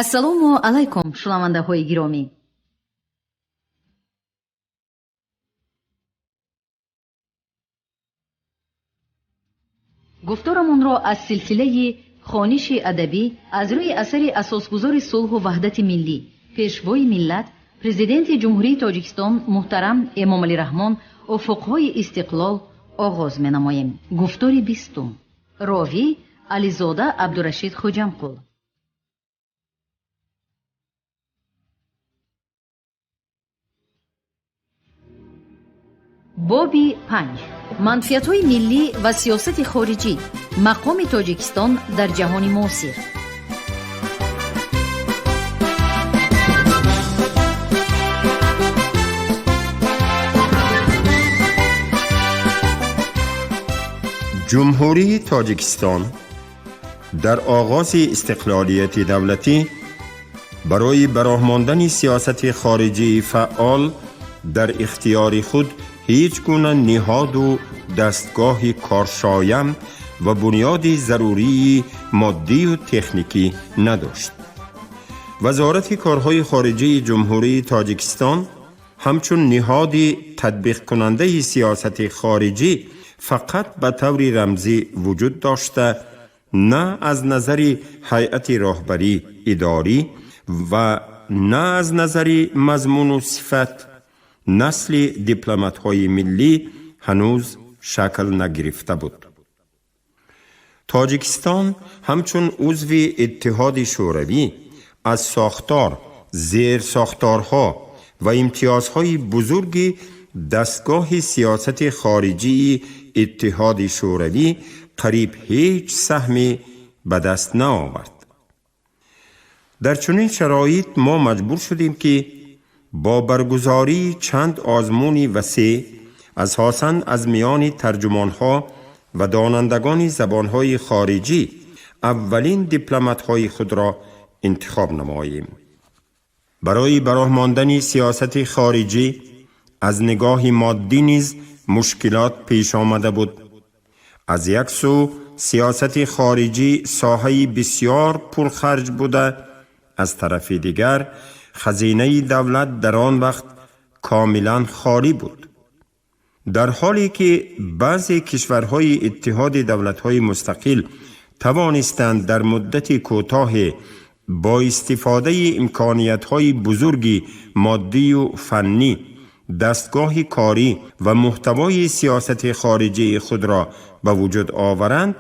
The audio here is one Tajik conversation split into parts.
Ассалому алайкум, шунавандаҳои гиромӣ. Гуфторамонро аз силсилаи хониши адабӣ аз рӯи асари асосгузори сулҳу ваҳдати миллӣ, пешвои миллат, президенти Ҷумҳурии Тоҷикистон муҳтарам Эмомалӣ Раҳмон «Уфуқҳои истиқлол» оғоз менамоем. Гуфтори 20-ум. Ровӣ Ализода Абдурашид Хоҷамқул. Боби 5. Манфиатҳои миллӣ ва сиёсати хориҷӣ. Мақоми Тоҷикистон дар ҷаҳони муосир. Ҷумҳурии Тоҷикистон дар оғози истиқлолияти давлатӣ барои ба роҳ мондани сиёсати хориҷии фаъол дар ихтиёри худ ҳеҷ гуна ниҳоду дастгоҳи коршоям ва бунёди зарурии моддию техникӣ надошт. Вазорати корҳои хориҷии Ҷумҳурии Тоҷикистон ҳамчун ниҳоди татбиқкунандаи сиёсати хориҷӣ фақат ба таври рамзӣ вуҷуд дошта, на аз назари ҳайати роҳбарӣ идорӣ ва на аз назари мазмуну сифат насли дипломатҳои миллӣ ҳанӯз шакл нагирифта буд. Тоҷикистон ҳамчун узви Иттиҳоди Шӯравӣ аз сохтор, зерсохторҳо ва имтиёзҳои бузурги дастгоҳи сиёсати хориҷии Иттиҳоди Шӯравӣ қариб ҳеҷ саҳме ба даст наовард. Дар чунин шароит мо маҷбур шудем, ки бо баргузории чанд озмуни васеъ, асосан аз миёни тарҷумонҳо ва донандагони забонҳои хориҷӣ, аввалин дипломатҳои худро интихоб намоем. Барои ба роҳ мондани сиёсати хориҷӣ аз нигоҳи моддӣ низ мушкилот пеш омада буд. Аз як сӯ сиёсати хориҷӣ соҳаи бисёр пурхарҷ буда, аз тарафи дигар хазинаи давлат дар он вақт комилан холӣ буд. Дар ҳоле ки баъзе кишварҳои Иттиҳоди давлатҳои мустақил тавонистанд дар муддати кӯтоҳе бо истифодаи имкониятҳои бузурги моддию фаннӣ дастгоҳи корӣ ва муҳтавои сиёсати хориҷии худро ба вуҷуд оваранд,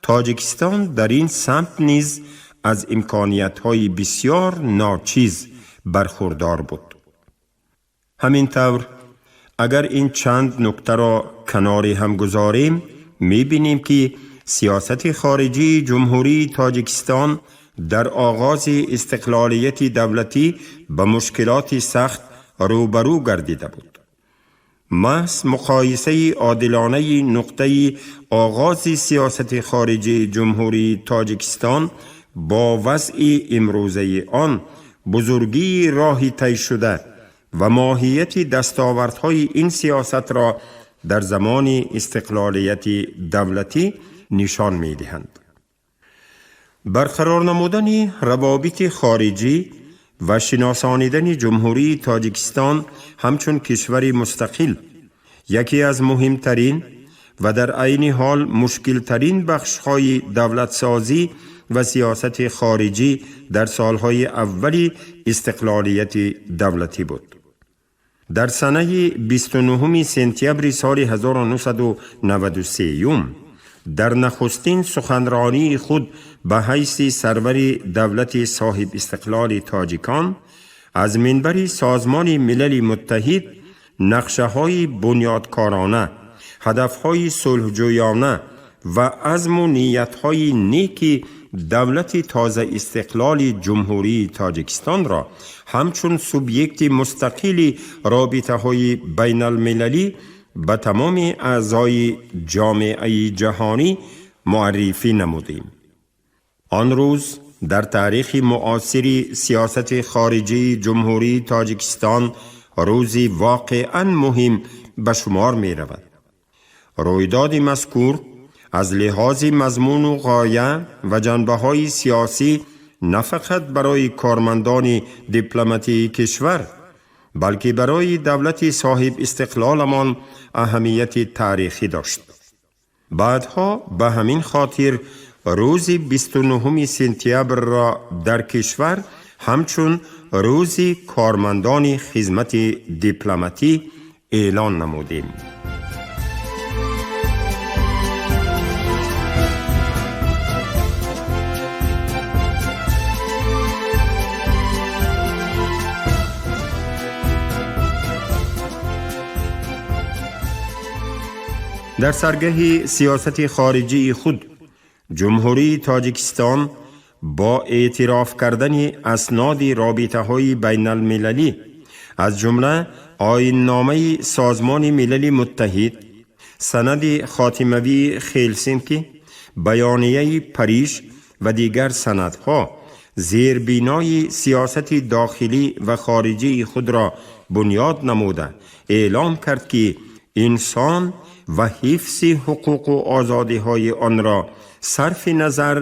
Тоҷикистон дар ин самт низ аз имкониятҳои бисёр ночиз бархурдор буд. Ҳамин тавр, агар ин чанд нуктаро канори ҳам гузорем, мебинем, ки сиёсати хориҷии Ҷумҳурии Тоҷикистон дар оғози истиқлолияти давлатӣ ба мушкилоти сахт рӯбарӯ гардида буд. Маҳз муқоисаи одилонаи нуқтаи оғози сиёсати хориҷии Ҷумҳурии Тоҷикистон бо вазъи имрӯзаи он, бузургии роҳи тай шуда ва моҳияти дастовардҳои ин сиёсатро дар замони истиқлолияти давлатӣ нишон медиҳанд. Барқарор намудани равобити хориҷӣ ва шиносонидани Ҷумҳурии Тоҷикистон ҳамчун кишвари мустақил яке аз муҳимтарин ва дар айни ҳол мушкилтарин бахшҳои давлатсозӣ ва сиёсати хориҷӣ дар солҳои аввали истиқлолияти давлатӣ буд. Дар санаи 29 сентябри соли 1993 дар нахустин суханронии худ ба ҳайси сарвари давлати соҳибистиқлоли тоҷикон аз минбари Созмони Милали Муттаҳид нақшаҳои бунёдкорона, ҳадафҳои сулҳҷӯёна ва азму ниятҳои неки давлати тозаистиқлоли Ҷумҳурии Тоҷикистонро ҳамчун субъекти мустақили робитаҳои байналмилалӣ ба тамоми аъзои ҷомеаи ҷаҳонӣ муаррифӣ намудем. Он рӯз дар таърихи муосири сиёсати хориҷии Ҷумҳурии Тоҷикистон рӯзи воқеан муҳим ба шумор меравад. Рӯйдоди мазкур аз лиҳози мазмуну ғоя ва ҷанбаҳои сиёсӣ на фақат барои кормандони дипломатии кишвар, балки барои давлати соҳибистиқлоламон аҳамияти таърихӣ дошт. Баъдҳо ба ҳамин хотир рӯзи 29 сентябрро дар кишвар ҳамчун рӯзи кормандони хизмати дипломатӣ эълон намудем. Дар саргаҳи сиёсати хориҷии худ Ҷумҳурии Тоҷикистон бо эътироф кардани асноди робитаҳои байналмилалӣ, аз ҷумла оинномаи Созмони Милали Муттаҳид, санади хотимавии Хелсинки, баёнияи Париж ва дигар санадҳо, зербинои сиёсати дохилӣ ва хориҷии худро бунёд намуда, эълон кард, ки инсон ва ҳифзи ҳуқуқу озодиҳои онро сарфи назар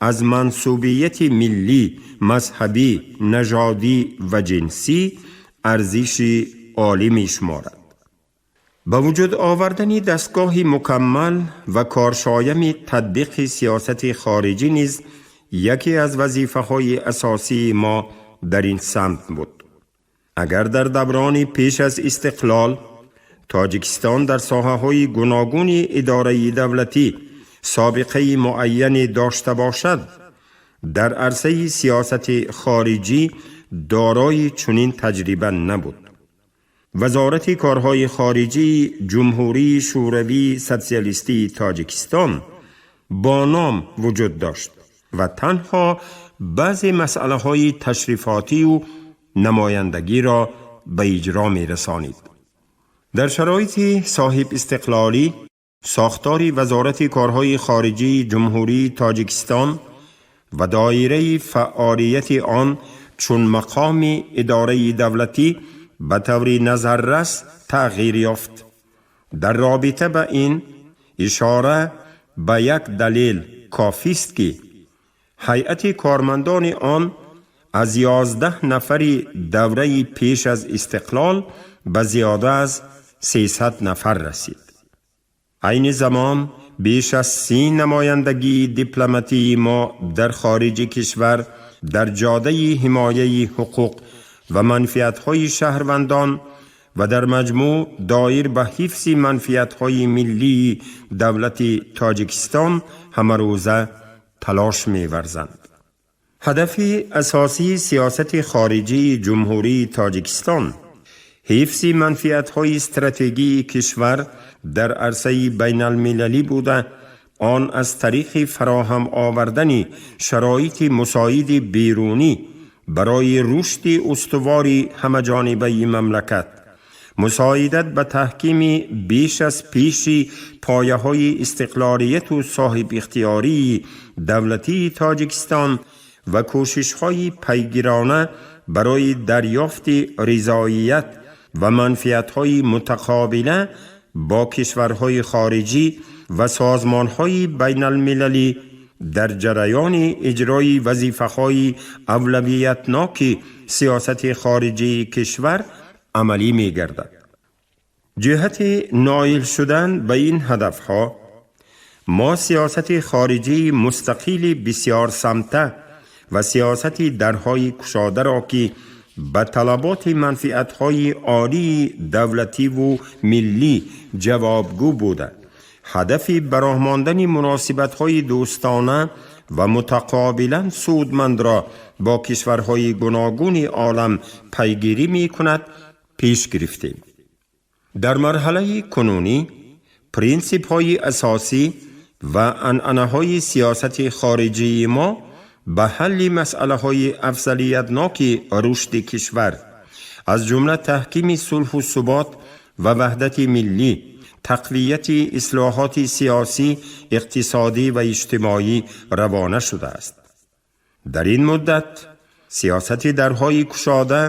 аз мансубияти миллӣ, мазҳабӣ, нажодӣ ва ҷинсӣ арзиши олӣ мешуморад. Ба вуҷуд овардани дастгоҳи мукаммал ва коршоями татбиқи сиёсати хориҷӣ низ яке аз вазифаҳои асосии мо дар ин самт буд. Агар дар даврони пеш аз истиқлол Тоҷикистон дар соҳаҳои гуногуни идораи давлатӣ собиқаи муайяне дошта бошад, дар арсаи сиёсати хориҷӣ дорои чунин таҷриба набуд. Вазорати корҳои хориҷии Ҷумҳурии Шӯравии Социалистии Тоҷикистон бо ном вуҷуд дошт ва танҳо баъзе масъалаҳои ташрифотию намояндагиро ба иҷро мерасонид. Дар шароити соҳибистиқлолӣ сохтори Вазорати корҳои хориҷии Ҷумҳурии Тоҷикистон ва доираи фаъолияти он чун мақоми идораи давлатӣ ба таври назаррас тағйир ёфт. Дар робита ба ин ишора ба як далел кофист, ки ҳайати кормандони он аз 11 нафари давраи пеш аз истиқлол ба зиёда аз 300 нафар расид. Айни замон беш аз 30 намояндагии дипломатии мо дар хориҷи кишвар дар ҷодаи ҳимояи ҳуқуқ ва манфиатҳои шаҳрвандон ва дар маҷмӯъ доир ба ҳифзи манфиатҳои миллии давлати Тоҷикистон ҳамарӯза талош меварзанд. Ҳадафи асосии сиёсати хориҷии Ҷумҳурии Тоҷикистон ҳифзи манфиатҳои стратегии кишвар дар арсаи байналмилалӣ буда, он аз тариқи фароҳам овардани шароити мусоиди берунӣ барои рушди устувори ҳамаҷонибаи мамлакат, мусоидат ба таҳкими беш аз пеши пояҳои истиқлолияту соҳибихтиёрии давлатии Тоҷикистон ва кӯшишҳои пайгирона барои дарёфти ризоият ва манфиатҳои мутақобила бо кишварҳои хориҷӣ ва созмонҳои байналмилалӣ дар ҷараёни иҷрои вазифаҳои авлавиятноки сиёсати хориҷии кишвар амалӣ мегардад. Ҷиҳати ноил шудан ба ин ҳадафҳо мо сиёсати хориҷии мустақили бисёрсамта ва сиёсати дарҳои кушодаро, ки ба талаботи манфиатҳои олии давлативу миллӣ ҷавобгӯ буда, ҳадафи ба роҳ мондани муносибатҳои дӯстона ва мутақобилан судмандро бо кишварҳои гуногуни олам пайгирӣ мекунад, пеш гирифтем. Дар марҳалаи кунунӣ принсипҳои асосӣ ва анъанаҳои сиёсати хориҷии мо ба ҳалли масъалаҳои афзалиятноки рушди кишвар, аз ҷумла таҳкими сулҳу субот ва ваҳдати миллӣ, тақвияти ислоҳоти сиёсӣ, иқтисодӣ ва иҷтимоӣ равона шудааст. Дар ин муддат сиёсати дарҳои кушода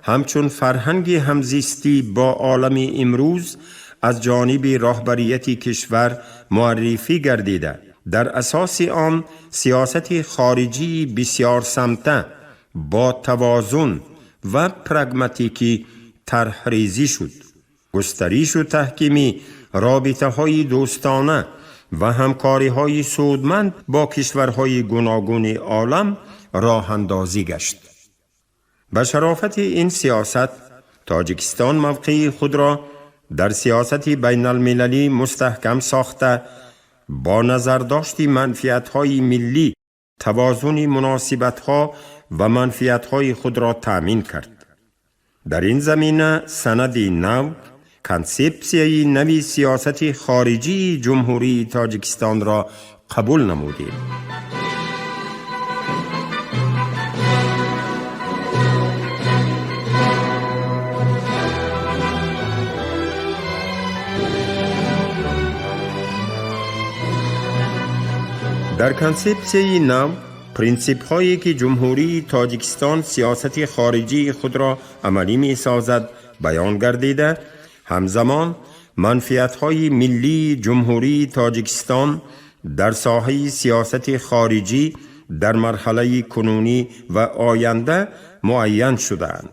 ҳамчун фарҳанги ҳамзистӣ бо олами имрӯз аз ҷониби роҳбарияти кишвар муаррифӣ гардида. Дар асоси он сиёсати хориҷии бисёрсамта бо тавозун ва прагматикӣ тарҳрезӣ шуд. Густаришу таҳкими робитаҳои дӯстона ва ҳамкориҳои судманд бо кишварҳои гуногуни олам роҳандозӣ гашт. Ба шарофати ин сиёсат Тоҷикистон мавқеи худро дар сиёсати байналмилалӣ мустаҳкам сохта, бо назардошти манфиатҳои миллӣ тавозуни муносибатҳо ва манфиатҳои худро таъмин кард. Дар ин замина санади нав, консепсияи нави сиёсати хориҷии Ҷумҳурии Тоҷикистонро қабул намудем. Дар консепсияи нав принсипҳое ки Ҷумҳурии Тоҷикистон сиёсати хориҷии худро амалӣ месозад баён гардида, ҳамзамон манфиатҳои миллии Ҷумҳурии Тоҷикистон дар соҳаи сиёсати хориҷӣ дар марҳалаи кунунӣ ва оянда муайян шудаанд.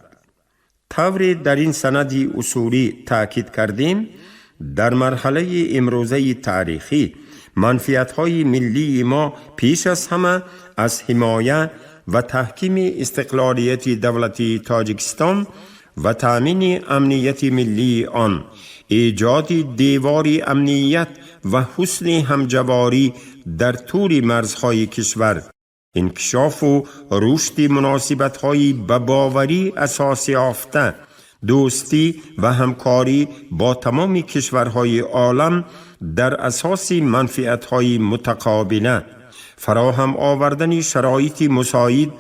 Тавре дар ин санади усулӣ таъкид кардем, дар марҳалаи имрӯзаи таърихӣ манфиатҳои миллии мо пеш аз ҳама аз ҳимоя ва таҳкими истиқлолияти давлатии Тоҷикистон ва таъмини амнияти миллии он, эҷоди девори амният ва ҳусни ҳамҷаворӣ дар тӯли марзҳои кишвар, инкишофу рушди муносибатҳои ба боварӣ асос ёфта, дӯстӣ ва ҳамкорӣ бо тамоми кишварҳои олам дар асоси манфиатҳои мутақобила, фароҳам овардани шароити мусоид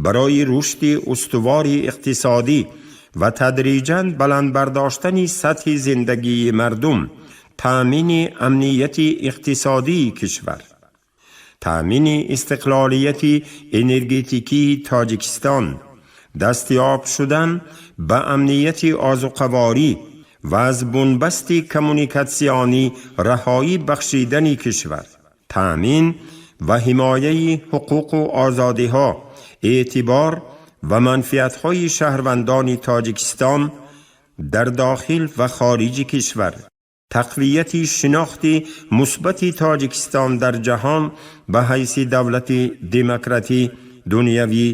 барои рушди устувори иқтисодӣ ва тадриҷан баланд бардоштани сатҳи зиндагии мардум, таъмини амнияти иқтисодии кишвар, таъмини истиқлолияти энергетикии Тоҷикистон, дастёб шудан ба амнияти озуқаворӣ ва аз бунбасти коммуникатсионӣ раҳоӣ бахшидани кишвар, таъмин ва ҳимояи ҳуқуқу озодиҳо, эътибор ва манфиатҳои шаҳрвандони Тоҷикистон дар дохил ва хориҷи кишвар, тақвияти шинохти мусбати Тоҷикистон дар ҷаҳон ба ҳайси давлати демократӣ, дунявӣ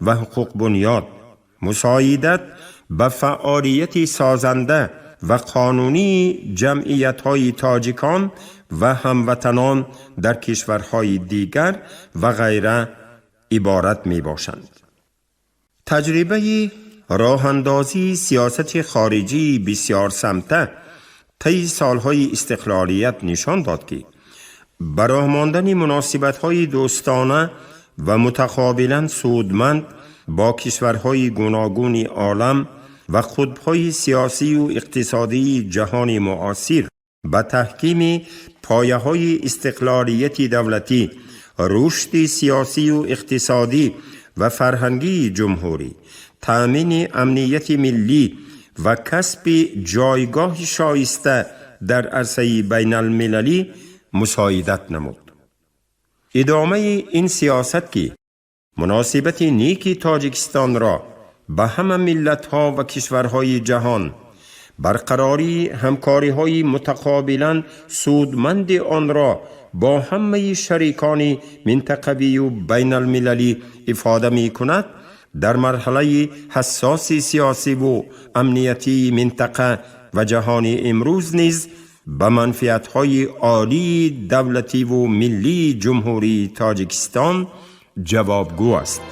ва ҳуқуқбунёд, мусоидат ба фаъолияти созанда ва қонунии ҷамъиятҳои тоҷикон ва ҳамватанон дар кишварҳои дигар ва ғайра иборат мебошанд. Таҷрибаи роҳандозии сиёсати хориҷии бисёрсамта таи солҳои истиқлолият нишон дод, ки ба роҳ мондани муносибатҳои дӯстона ва мутақобилан судманд бо кишварҳои гуногуни олам ва қутбҳои сиёсию иқтисодии ҷаҳони муосир ба таҳкими пояҳои истиқлолияти давлатӣ, рушди сиёсию иқтисодӣ ва фарҳангии ҷумҳурӣ, таъмини амнияти миллӣ ва касби ҷойгоҳи шоиста дар арсаи байналмилалӣ мусоидат намуд. Идомаи ин сиёсат, ки муносибати неки Тоҷикистонро ба ҳама миллатҳо ва кишварҳои ҷаҳон, барқарории ҳамкориҳои мутақобилан судманди онро бо ҳамаи шарикони минтақавию байналмилалӣ ифода мекунад, дар марҳалаи ҳассоси сиёсиву амниятии минтақа ва ҷаҳони имрӯз низ ба манфиатҳои олии давлативу миллии Ҷумҳурии Тоҷикистон ҷавобгӯ аст.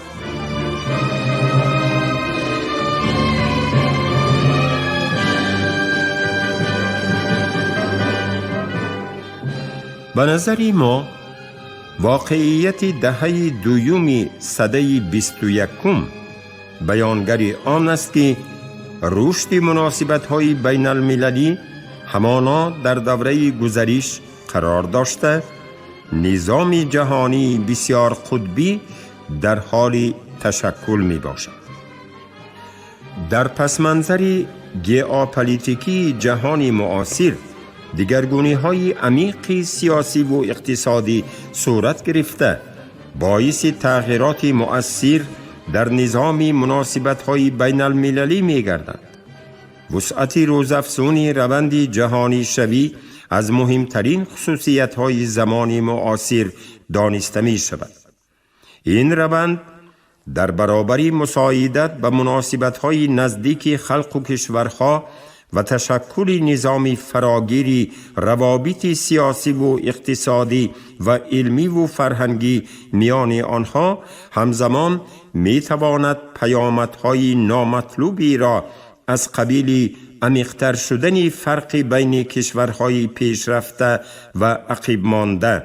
Ба назари мо воқеияти даҳаи дуюми садаи 21-ум баёнгари он аст, ки рушди муносибатҳои байналмилалӣ ҳамоно дар давраи гузариш қарор дошта, низоми ҷаҳонии бисёрқутбӣ дар ҳоли ташаккул мебошад. Дар пасманзари геополитикии ҷаҳони муосир Дигаргуниҳои амиқи сиёсиву иқтисодӣ сурат гирифта, боиси тағйироти муассир дар низоми муносибатҳои байналмилалӣ мегарданд. Вусъати рӯзафзуни раванди ҷаҳонишавӣ аз муҳимтарин хусусиятҳои замони муосир дониста мешавад. Ин раванд дар баробари мусоидат ба муносибатҳои наздики халқу кишварҳо ва ташаккули низоми фарогири равобити сиёсиву иқтисодӣ ва илмиву фарҳангӣ миёни онҳо, ҳамзамон метавонад паёмадҳои номатлубиро аз қабили амиқтар шудани фарқи байни кишварҳои пешрафта ва ақибмонда,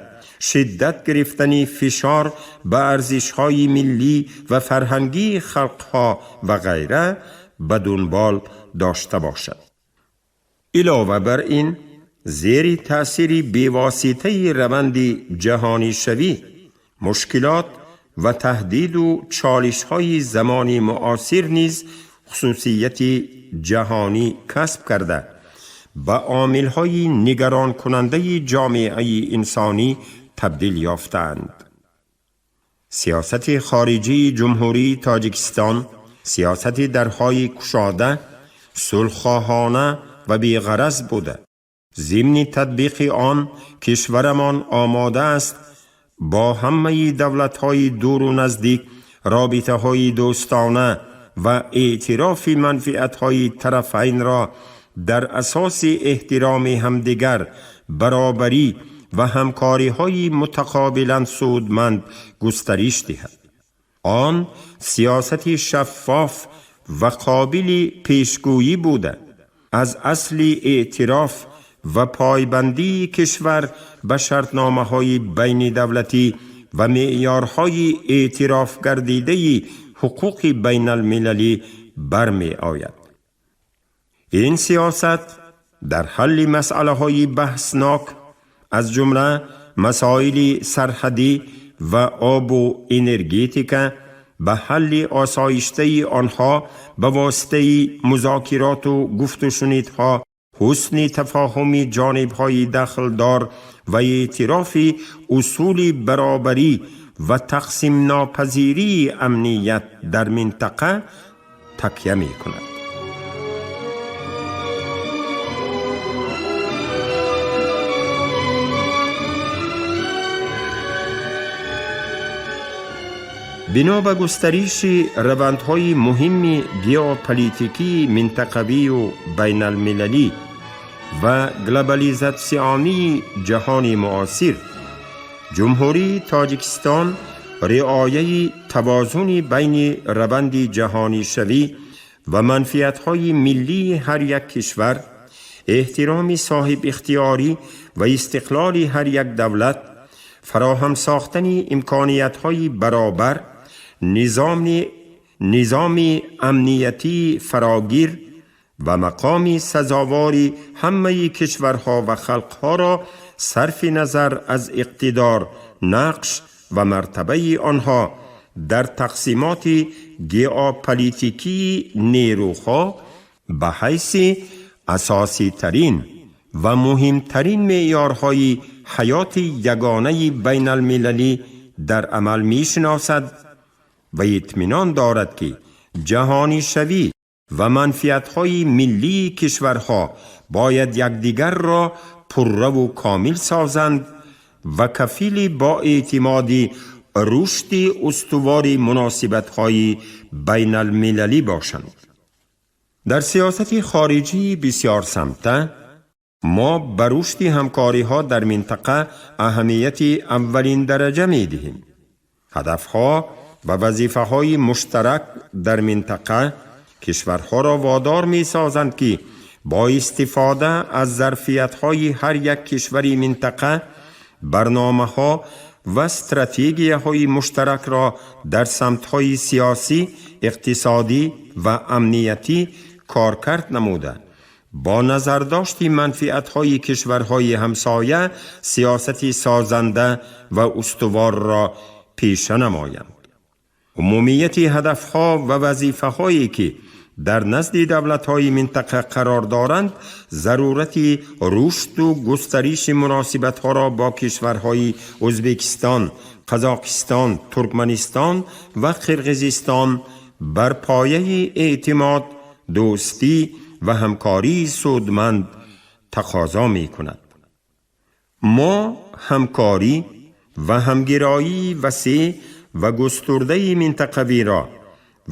шиддат гирифтани фишор ба арзишҳои миллӣ ва фарҳангии халқҳо ва ғайра ба дунбол дошта бошад. Илова бар ин, зери таъсири бевоситаи раванди ҷаҳонишавӣ, мушкилот ва таҳдиду чолишҳои замони муосир низ хусусияти ҷаҳонӣ касб карда, ба омилҳои нигаронкунандаи ҷомеаи инсонӣ табдил ёфтаанд. Сиёсати хориҷии Ҷумҳурии Тоҷикистон сиёсати дарҳои кушода, сулҳхоҳона ва беғараз буда, зимни татбиқи он кишварамон омода аст бо ҳамаи давлатҳои дуру наздик робитаҳои дӯстона ва эътирофи манфиатҳои тарафайнро дар асоси эҳтироми ҳамдигар, баробарӣ ва ҳамкориҳои мутақобилан судманд густариш диҳад. Он сиёсати шаффоф ва қобили пешгӯӣ буда, аз асли эътироф ва пойбандии кишвар ба шартномаҳои байнидавлатӣ ва меъёрҳои эътирофгардидаи ҳуқуқи байналмилалӣ бармеояд. Ин сиёсат дар ҳалли масъалаҳои баҳснок, аз ҷумла масоили сарҳадӣ ва обу энергетика, ба ҳалли осоиштаи онҳо ба воситаи музокироту гуфтушунидҳо, ҳусни тафоҳуми ҷонибҳои дахлдор ва эътирофи усули баробарӣ ва тақсимнопазирии амният дар минтақа такя мекунад. Бино ба густариши равандҳои муҳимми геополитикии минтақавию байналмилалӣ ва глобализатсионии ҷаҳони муосир, Ҷумҳурии Тоҷикистон риояи тавозуни байни раванди ҷаҳонишавӣ ва манфиатҳои миллии ҳар як кишвар, эҳтироми соҳибихтиёрӣ ва истиқлоли ҳар як давлат, фароҳам сохтани имкониятҳои баробар, низоми амниятии фарогир ва мақоми сазовори ҳамаи кишварҳо ва халқҳоро сарфи назар аз иқтидор, нақш ва мартабаи онҳо дар тақсимоти геополитикии нерӯҳо ба ҳайси асоситарин ва муҳимтарин меъёрҳои ҳаёти ягонаи байналмилалӣ дар амал мешиносад ва итминон дорад, ки ҷаҳонишавӣ ва манфиатҳои миллии кишварҳо бояд якдигарро пурраву комил созанд ва кафили боэътимоди рушди устувори муносибатҳои байналмилалӣ бошанд. Дар сиёсати хориҷии бисёрсамта мо ба рушди ҳамкориҳо дар минтақа аҳамияти аввалиндараҷа медиҳем. Ҳадафҳо ва вазифаҳои муштарак дар минтақа кишварҳоро водор месозанд, ки бо истифода аз зарфиятҳои ҳар як кишвари минтақа барномаҳо ва стратегияҳои муштаракро дар самтҳои сиёсӣ, иқтисодӣ ва амниятӣ коркард намуда, бо назардошти манфиатҳои кишварҳои ҳамсоя сиёсати созанда ва устуворро пеша намоянд. Умумияти ҳадафҳо ва вазифаҳое ки дар назди давлатҳои минтақа қарор доранд, зарурати рушду густариши муносибатҳоро бо кишварҳои Ӯзбекистон, Қазоқистон, Туркманистон ва Қирғизистон бар пояи эътимод, дӯстӣ ва ҳамкории судманд тақозо мекунад. Мо ҳамкорӣ ва ҳамгироии васеъ ва густурдаи минтақавиро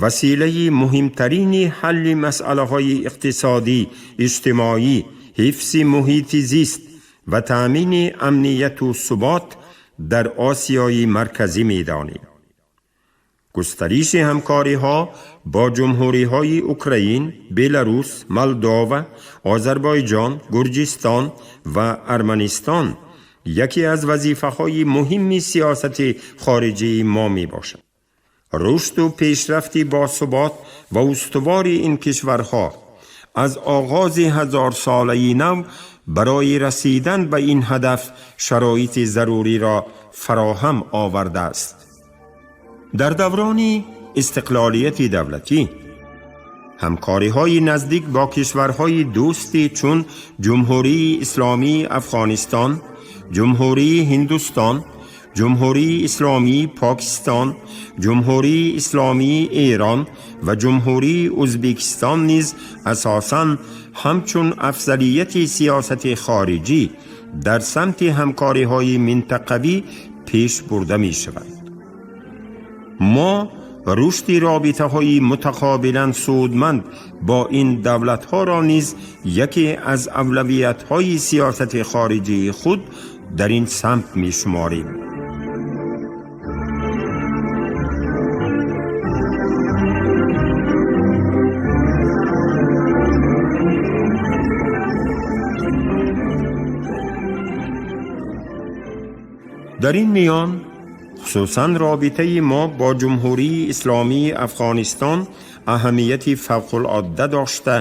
василаи муҳимтарини ҳалли масъалаҳои иқтисодӣ, иҷтимоӣ, ҳифзи муҳити зист ва таъмини амнияту субот дар Осиёи Марказӣ медонем. Густариши ҳамкориҳо бо ҷумҳуриҳои Украин, Беларус, Молдова, Озарбойҷон, Гурҷистон ва Арманистон яке аз вазифаҳои муҳимми сиёсати хориҷии мо мебошад. Рушду пешрафти босубот ва устувори ин кишварҳо аз оғози ҳазорсолаи нав барои расидан ба ин ҳадаф шароити заруриро фароҳам овардааст. Дар даврони истиқлолияти давлатӣ ҳамкориҳои наздик бо кишварҳои дӯстӣ чун Ҷумҳурии Исломии Афғонистон, Ҷумҳурии Ҳиндустон, Ҷумҳурии Исломии Покистон, Ҷумҳурии Исломии Эрон ва Ҷумҳурии Ӯзбекистон низ асосан ҳамчун афзалияти сиёсати хориҷӣ дар самти ҳамкориҳои минтақавӣ пеш бурда мешавад. Мо рушди робитаҳои мутақобилан судманд бо ин давлатҳоро низ яке аз авлавиятҳои сиёсати хориҷии худ дар ин самт мешуморем. Дар ин миён хусусан робитаи мо бо Ҷумҳурии Исломии Афғонистон аҳамияти фавқулодда дошта,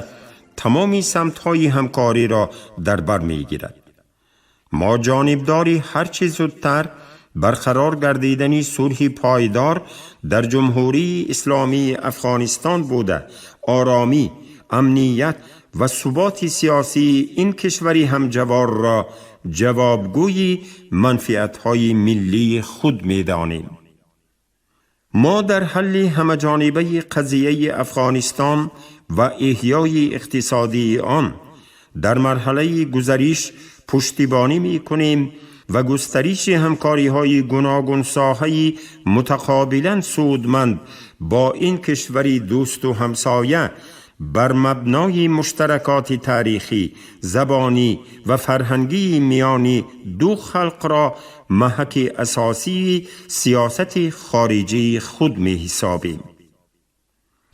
тамоми самтҳои ҳамкориро дар бар мегирад. Мо ҷонибдори ҳарчи зудтар барқарор гардидани сулҳи пойдор дар Ҷумҳурии Исломии Афғонистон буда, оромӣ, амният ва суботи сиёсии ин кишвари ҳамҷаворро ҷавобгӯи манфиатҳои миллии худ медонем. Мо дар ҳалли ҳамаҷонибаи қазияи Афғонистон ва эҳёи иқтисодии он дар марҳалаи гузариш пуштибонӣ мекунем ва густариши ҳамкориҳои гуногунсоҳаи мутақобилан судманд бо ин кишвари дӯсту ҳамсоя бар мабнои муштаракоти таърихӣ, забонӣ ва фарҳангии миёни ду халқро маҳаки асосии сиёсати хориҷии худ меҳисобем.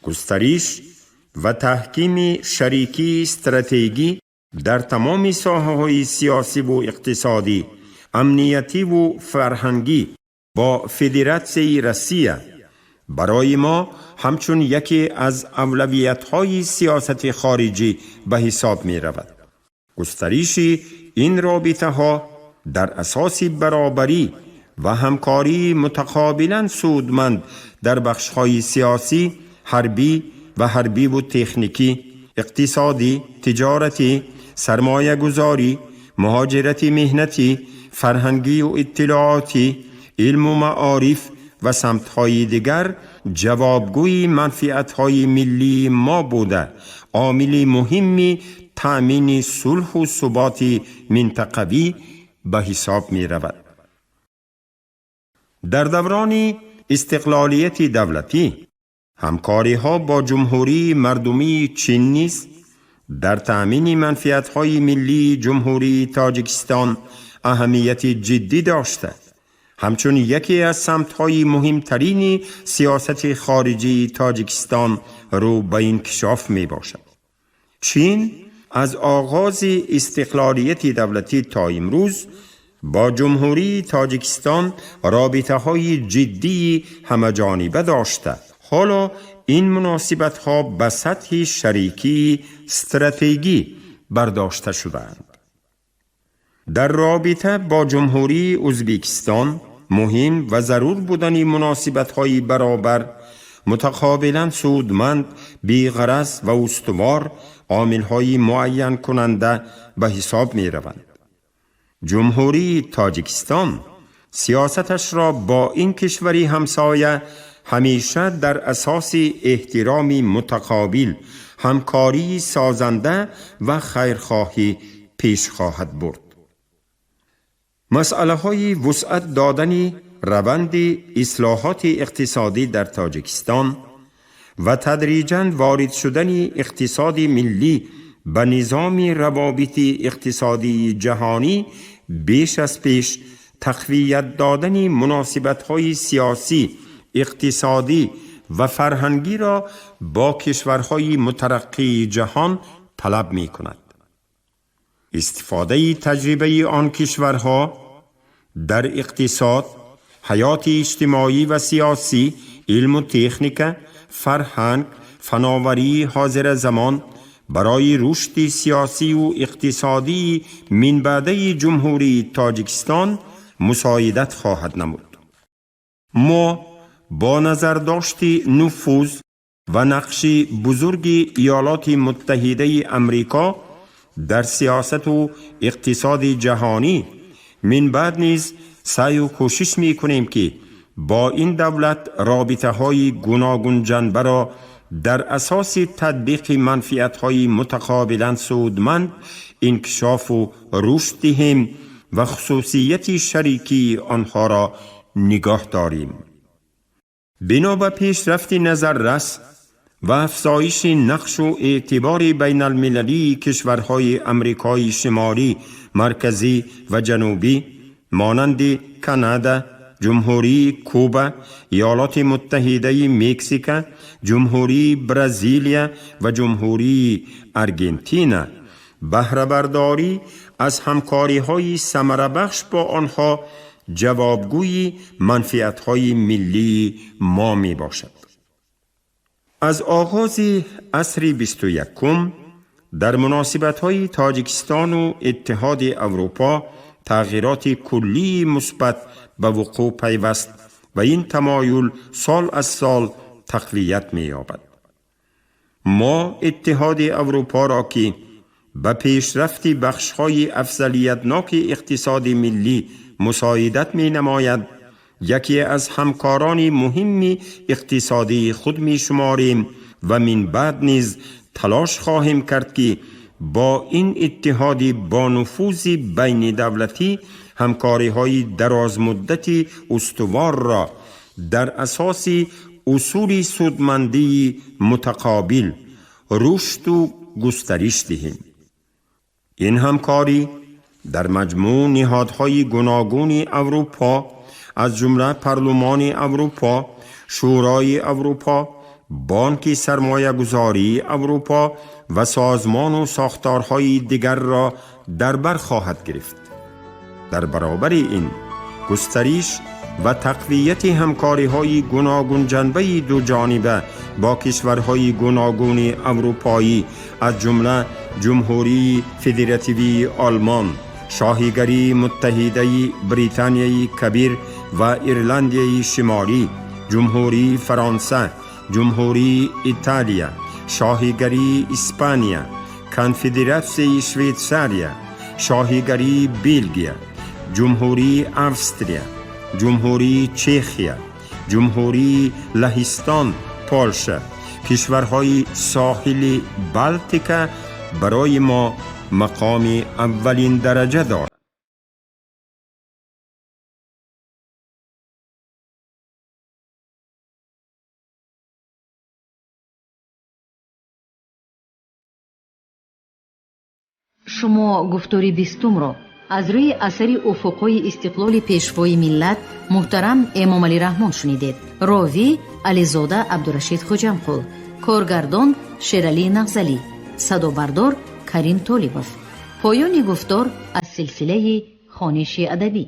Густариш ва таҳкими шарикии стратегӣ дар тамоми соҳаҳои сиёсиву иқтисодӣ, амниятиву фарҳангӣ бо Федератсияи Россия барои мо ҳамчун яке аз авлавиятҳои сиёсати хориҷӣ ба ҳисоб меравад. Густариши ин робитаҳо дар асоси баробарӣ ва ҳамкории мутақобилан судманд дар бахшҳои сиёсӣ, ҳарбӣ ва ҳарбиву техникӣ, иқтисодӣ, тиҷоратӣ, сармоягузорӣ, муҳоҷирати меҳнатӣ, фарҳангию иттилоотӣ, илму маориф ва самтҳои дигар ҷавобгӯи манфиатҳои миллии мо буда, омили муҳимми таъмини сулҳу суботи минтақавӣ ба ҳисоб меравад. Дар даврони истиқлолияти давлатӣ ҳамкориҳо бо Ҷумҳурии Мардумии Чин низ дар таъмини манфиатҳои миллии Ҷумҳурии Тоҷикистон аҳамияти ҷиддӣ дошта, ҳамчун яке аз самтҳои муҳимтарини сиёсати хориҷии Тоҷикистон рӯ ба инкишоф мебошад. Чин аз оғози истиқлолияти давлатӣ то имрӯз бо Ҷумҳурии Тоҷикистон робитаҳои ҷиддии ҳамаҷониба дошта, ҳоло ин муносибатҳо ба сатҳи шарикии стратегӣ бардошта шудаанд. Дар робита бо Ҷумҳурии Ӯзбекистон муҳим ва зарур будани муносибатҳои баробар, متقابلا سودمند، بی‌غرض و استوار عامل‌های معین کننده به حساب می‌روند. جمهوری تاجیکستان سیاستش را با این کشوری همسایه همیشه در اساس احترام متقابل، همکاری سازنده و خیرخواهی پیش خواهد برد. مسئله های وسعت دادن روند اصلاحات اقتصادی در تاجیکستان و تدریجاً وارد شدن اقتصاد ملی به نظام روابط اقتصادی جهانی بیش از پیش تقویت دادن مناسبت‌های سیاسی، اقتصادی و فرهنگی را با کشورهای مترقی جهان طلب می کند. استفاده تجربه آن کشورها در اقتصاد، حیات اجتماعی و سیاسی، علم و تکنیک، فرهنگ، فناوری حاضر زمان برای رشد سیاسی و اقتصادی منبعده جمهوری تاجیکستان مساعدت خواهد نمود. ما با نظرداشت نفوذ و نقش بزرگ ایالات متحده امریکا در سیاست و اقتصاد جهانی من بعد نیز سعی و کوشش می کنیم که با این دولت رابطه های گوناگون جنبه را در اساس تطبیق منفعت های متقابلا سودمند انکشاف و رشد دهیم و خصوصیت شریکی آنها را نگاه داریم. بنا به پیشرفت نظررس و افزایش نقش و اعتبار بین المللی کشورهای امریکای شمالی، مرکزی و جنوبی مانند کانادا، جمهوری کوبا، ایالات متحده مکزیک، جمهوری برزیلیا و جمهوری ارژانتین، بهره برداری از همکاری‌های ثمره‌بخش با آنها جوابگوی منفعت‌های ملی ما می باشد. از آغاز عصر 21 در مناسبت‌های تاجیکستان و اتحاد اروپا تغییرات کلی مثبت به وقوع پیوست و این تمایل سال از سال تقویت می‌یابد. ما اتحاد اروپا را که به پیشرفت بخش‌های افضلیت‌ناک اقتصاد ملی مساعدت می‌نماید، یکی از همکاران مهم اقتصادی خود می‌شماریم و من بعد نیز تلاش خواهیم کرد که با این اتحاد با نفوذ بین دولتی همکاری‌های درازمدت استوار را در اساس اصول سودمندی متقابل رشد و گسترش دهیم. این همکاری در مجموع نهادهای گوناگون اروپا از جمله پارلمان اروپا، شورای اروپا، بانک سرمایه گذاری اروپا و سازمان و ساختارهای دیگر را در بر خواهد گرفت. در برابر این گسترش و تقویت همکاری‌های گوناگون جنبه دو جانبه با کشورهای گوناگون اروپایی از جمله جمهوری فدراتیوی آلمان، شاهیگری متحده بریتانیای کبیر و ایرلندیای شمالی، جمهوری فرانسه، جمهوری ایتالیا، شاهیگری اسپانیا، کنفدراسیون شویتساریا، شاهیگری بلژیک، جمهوری آستریا، جمهوری چخیا، جمهوری لهستان، پولش، کشورهای ساحل بالتیکا برای ما مقام اولین درجه دارد. Шумо гуфтори бистумро аз рӯи асари уфуқҳои истиқлоли пешвои миллат муҳтарам Эмомалӣ Раҳмон шунидед. Ровӣ Ализода Абдурашид Хоҷамқул, коргардон Шералӣ Нағзалӣ, садобардор Карим Толибов. Поёни гуфтор аз силсилаи хониши адабӣ.